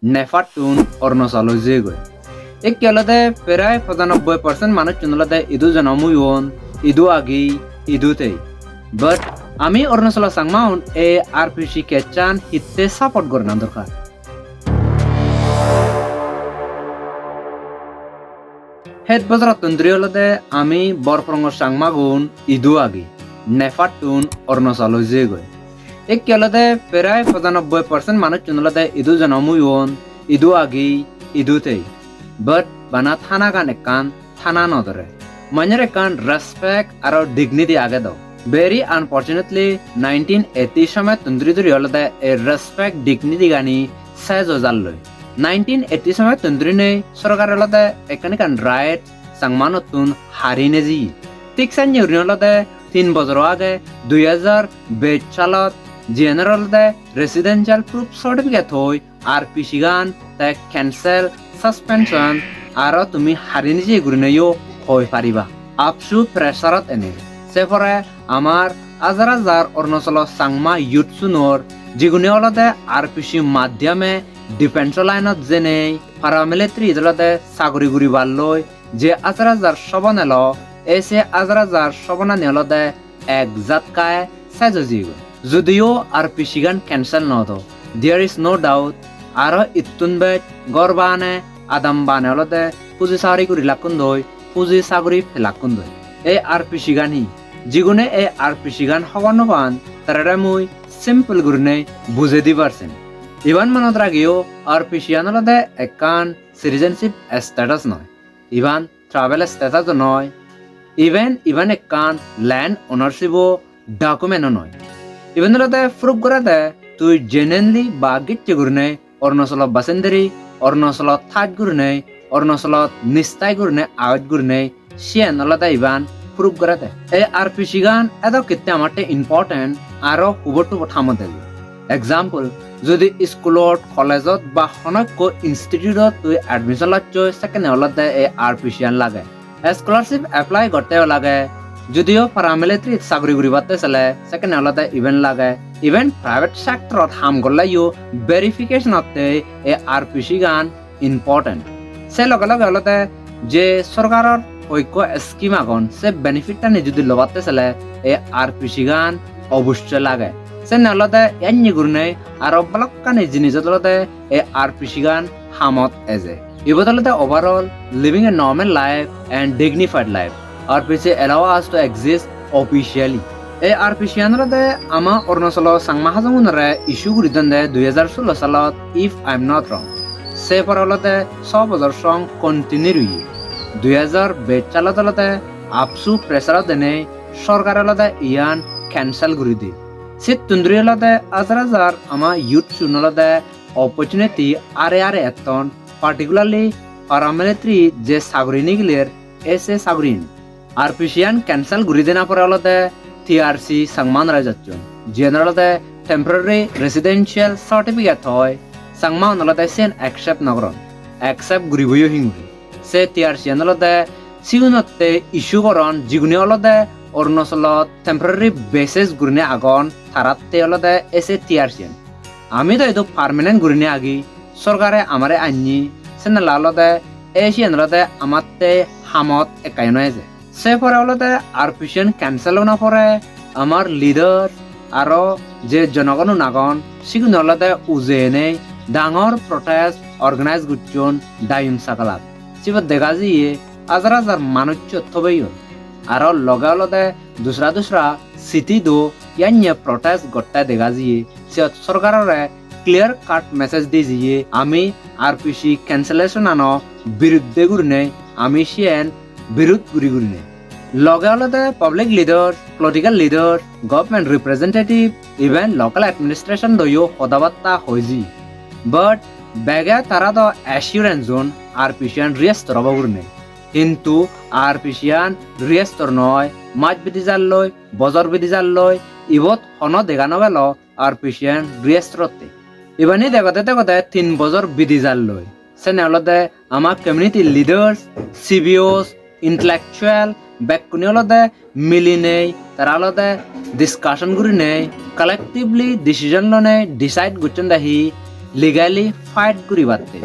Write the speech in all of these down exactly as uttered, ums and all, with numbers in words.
Nepal-tun Arunachal-ot jeyegoi. Ikke olode prai pojanobboi percent manuchun olode idu jonom oyon, idu agi, idu tei. But ami Arunachalo Changmaun ei R P C case-an hitte support gorana dorkar? Het bojorottun dhuri olode ami Borprongo Changmagun idu agi, Nepal-tun Arunachal-ot jeyegoi. Ikke olode prai pojanobboi percent manuchun olode idu jonom oyon, idu agi, idu tei. But bana thanagan ekkan thana nw dore. Manjor ekkan respect aro dignity age do. Very unfortunately, nineteen eighty somettun dhuri dhuri olode ei respect dignity gani sej oi jalloi. Nineteen eighty somettun dhurinei sorkare olode ekkan ekkan right Changmaunottun hari nejeye. Thik senne gurinei olode tin bojor age dui hajar bej salot, jiyenor olode residential proof certificate hoi R P C gan te cancel, suspension, aro tumi hari nejeye gurineyo hoi pariba. AAPSU pressure-ot ene. Se pore amar hajar hajar Arunachalo Changma youth-sunor, jigune olode R P C maddhyame defense line-ot jenei, paramilitary-t olode saguri guribar loi, je hajar hajar sobon elo, ei se hajar hajar sobonani olode ek jatkai sej oi jeyegoi. Judiyo R P C gan cancel nw odo, there is no doubt, aro ittun bej ghor bane, adam bane olode puji saguri gurilakkundoi, puji saguri pelakkundoi. Ei R P C gan hi? Jigune ei R P C gan hobor nw pan, tarare mui simple gurinei bujei dibar sem. Iban monot ragiyo, R P C an olode ekkan citizenship status noi. Iban travel status-o noi, even iban ekkan land ownership-o document-o noi. Iben olode proof gorede tui genuinely ba gicche gurinei Arunachalot basenderi, Arunachalot thaj gurinei, Arunachalot nistai gurinei, agoj gurinei, siyen olode iban proof gorede. Ei R P C gan edok hitte amatte important aro hubot hubot hamot elo. Example, jodi iskulot, college-ot ba hono ekko institute-ot tui admission lochchoi, sekkene olode ei R P C an lage. Scholarship apply gotteo lage, judiyo paramilitary-t saguri guribatte sele, sekkene olode iben lage. Even private sector-ot ham golleyo verification-otte ei R P C gan important. Se loge loge olode je sorkaror hoikko scheme agon, se benefit-tani judi lobatte sele ei R P C gan obossoi lage. Senne olode enne gurinei aro balokkani jinijot olode ei R P C gan hamot eje. Ibot olode overall living a normal life and dignified life. R P C allow us to exist officially. Ei R P C an olode ama Arunachalo Changma Hajongunore issue guri donde dui hajar sullo salot, if I'm not wrong. Se pore olode so bojor song continue oye. Dui hajar bej salot olode AAPSU pressure-ot enei sorkare olode iyan cancel guri diye. Sittun duri olode hajar hajar ama youth-un olode opportunity are are etton, particularly paramilitary je saguri nigiler, ei se saguriyan. R P C an cancel guri dena pore olode T R C Changmaunore jacchon. Jiyen olode temporary residential certificate hoi, Changmaun olode siyen accept nw goron. Accept guriboyo hinguri. Se T R C an olode sigunotte issue goron, jigune olode Arunachalot temporary basis gurine agon, taratte olode ei se T R C an. Ami do idu permanent gurine agi, sorkare amare anni, senela olode ei siyen olode amatte hamot ekkayo nw eje. Se pore olode R P C an cancel ona pore amar leader aro je jonogonun agon, sigun olode ujei enei dangor protest organize gocchon Diyun Sagalat. Sibot dega jiye hajar hajar manuj siyot thobeyon. Aro loge olode dusra dusra city do yanye protest gotte dega jiye. Siyot sorkarore clear cut message di jiye, ami R P C cancellation ano biruddhe gurinei ami siyen birud guri gurinei. Loge olode public leader, political leader, government representative, even local administration loiyo hodabatta hoiji. But bege tara do assurance on R P C an restore obo gurinei. Hintu R P C an restore noi, maj bidi jalloi, bojor bidi jalloi, ibot hono dega nw gelo R P C an restore otte. Ibani degode degode tin bojor bidi jalloi. Sene olode ama community leaders, C B Os, intellectual bekkune olode milinei, tara olode discussion gurinei, collectively decision lonei decide gocchon de hi legally fight guribatte.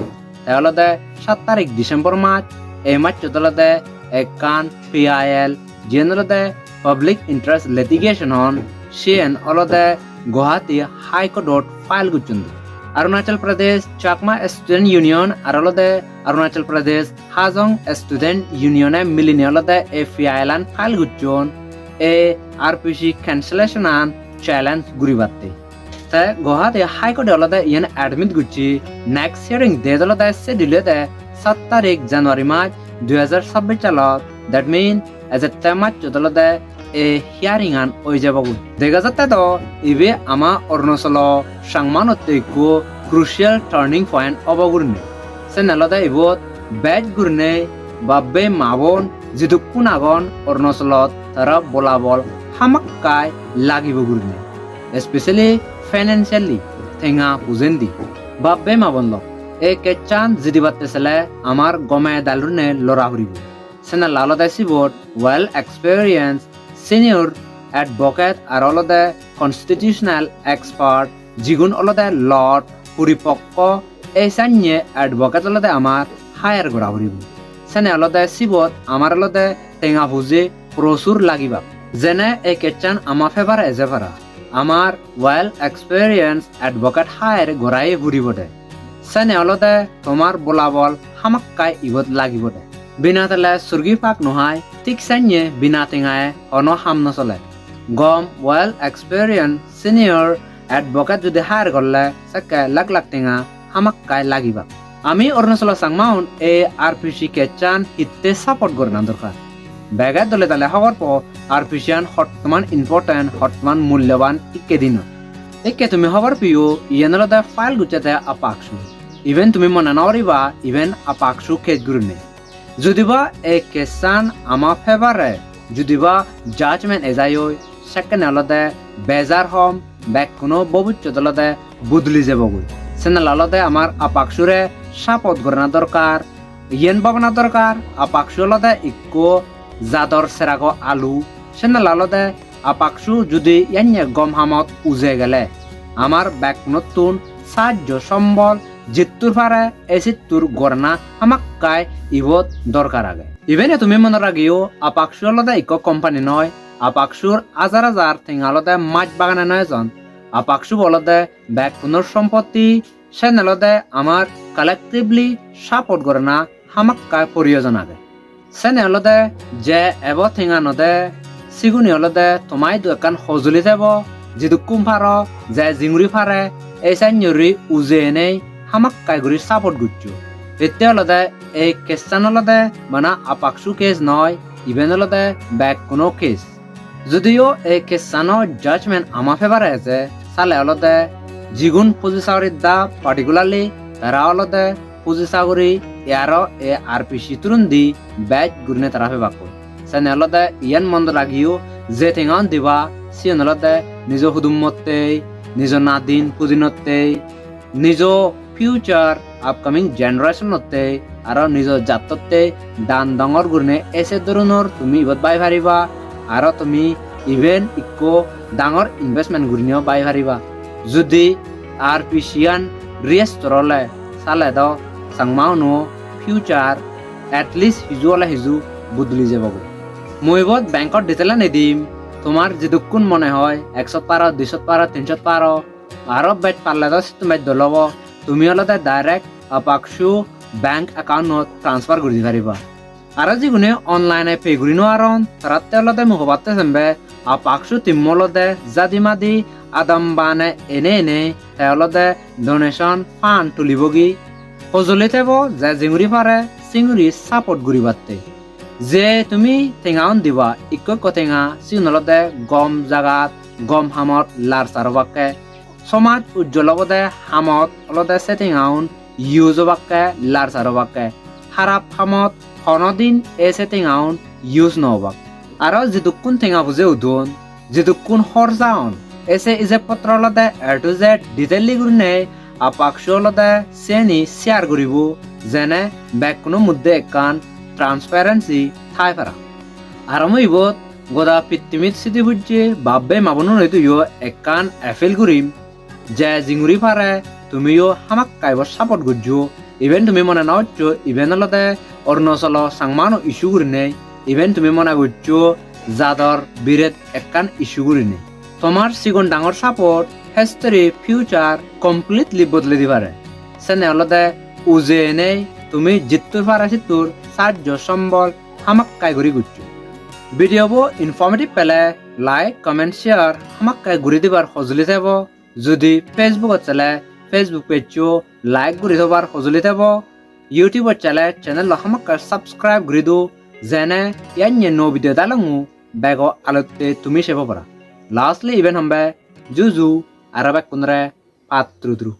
Te olode saat tarik December mas, ei massot olode ekkan P I L, jiyen olode Public Interest Litigation hon, siyen olode Guwahati High Court-ot file gocchon. Arunachal Pradesh Chakma Student Union ar olode Arunachal Pradesh Hajong Student Union-e milinei olode ei P I L-an file gocchon, ei R P C cancellation-an challenge guribatte. Te Guwahati High Court-e olode iyen admit gocche, next hearing date olode schedule oyede saat tarik January mas dui hajar sabbish salot, that mean ejette massot olode ei hearing-an oi jebogoi. Dega jatte do ibe ama Arunachalo Changmaunotte ekko crucial turning point obo gurinei. Sen olode ibot bej gurinei bap-bei ma-bon jidukkun agon Arunachalot tara bolabol hamakkai lagibo gurinei, especially financially, tenga pujendi. Bap-bei ma-bon lok, ei case-an jidibatte sele amar gome dale gurinei lora puribo. Senella olode sibot well experienced senior advocate ar olode constitutional expert, jigun olode law-t puripokko, ei sanye advocate olode amar hire gora puribo. Sene olode sibot amar olode tenga puje prosur lagibak. Jene ei case-an ama favor-e eje para, amar well experienced advocate hire gorai puribode. Sene olode tomar bolabol hamakkai ibot lagibode. Bina tele surgi pak no hai, thik sanye bina tengaye hono ham no sole. Gom well experienced senior advocate judi hire gorle sekke lakh lakh tenga hamakkai lagibak. Ami Arunachalo Changmaun ei R P C case-an hitte support gorana dorkar? Bege dole dale hobor po, R P C-an hottoman important, hottoman mulloban ikke dinot. Ikke tumi hobor peyo, iyen olode file gocchede APCSU. Iben tumi mone no goriba, iben APCSU case gurinei. Judiba ei case-an ama favor-e, judiba judgment ejai oi, sekkene olode bejar hom, bekkuno bobissot olode buduli jebogoi. Senella olode amar APCSU-re support gorana dorkar, iyen bhabana dorkar, APCSU olode ikko jador serago alu, senella olode APCSU judi yanye gom hamot uje gele, amar bekkunottun sajjo sombol jittur pare ei sittur gorana hamakkai ibot dorkar age. Ibene tumi mone ragiyo, APCSU olode ikko company noi, APCSU-r hajar hajar tenga olode maj bagane noi ejon. APCSU olode bekkunor sompotti, sen olode amar collectively support gorana hamakkai poriyojon age. Sene olode je ebo tenga no de, sigune olode toma idu ekkan hojoli thebo, jidukkun paro, je jinguri pare, ei sannori uje enei hamakkai guri support goccho. Hitte olode ei case-an olode bana APCSU case noi, iben olode bekkuno case. Judiyo ei case-ano judgment ama favor-e eje, sale olode jigun puji sagori da particularly tara olode puji sagori e aro e R P C turundi bej gurine tara pebakkoi. Sene olode iyan mondo ragiyo, je tengaun diba, siyan olode nijo hudummottei, nijo nadin pudinottei, nijo future upcoming generation-otte aro nijo jattotte dan dongor gurine ese doronor tumi ibot bai pariba, aro tumi iben ikko dangor investment gurineo bai pariba. Judi R P C-an restore ole, sale do Changmauno future at least hiju ole hiju buduli jebogoi. Mui ibot bank-or detail-ani dim, tomar jidukkun mone hoi, ekshot paro, dishot paro, tinshot paro, aro bej parle do sittun bej dol obo. Tumi olode direct APCSU bank account-ot transfer guri di pariba. Aro jigune online-e pay guri no paron, taratte olode mui hobatte sembe APCSU team-o olode jadi madi adam bane ene ene te olode donation fund tulibogi. Hojoli thebo je jinguri pare singuri support guribatte. Je tumi tengaun diba, ikko ikko tenga, sigun olode gom jagat, gom hamot larsar obakke. Somaj ujjol obode hamot olode se tengaun use obakke, larsar obakke. Harap hamot honodin e se tengaun use no obak. Aro jidukkun tenga puje udon, jidukkun horja on, e se ijeb potro olode A to Z detail-li gurinei APCSU olode seni share guribo, jene bekkuno moddhe ekkan transparency thai para. Aro mui ibot goda pittimit sidi pujje bap-bei ma-bonunoi duyo ekkan appeal gurim, je jinguri pare tumiyo hamakkai bo support gojjo. Iben tumi mone no gojjo, iben olode Arunachalo Changmano issue gurinei. Iben tumi mone gojjo jador biret ekkan issue gurinei. Tomar sigon dangor support history future completely bodole di pare. Sene olode ujei enei tumi jittur pare sittur sajjo sombol hamakkai guri gojjo. Video bo informative pele like, comment, share hamakkai guri dibar hojoli tebo. Judi Facebook ot sele Facebook page o like guri thobar hojoli tebo. YouTube ot sele channel lo hamakkai subscribe guri do, jene yanye nuo video dalongu bego alotte tumi sebo para. Lastly iben hombe juju aro bekkunore patturu turu.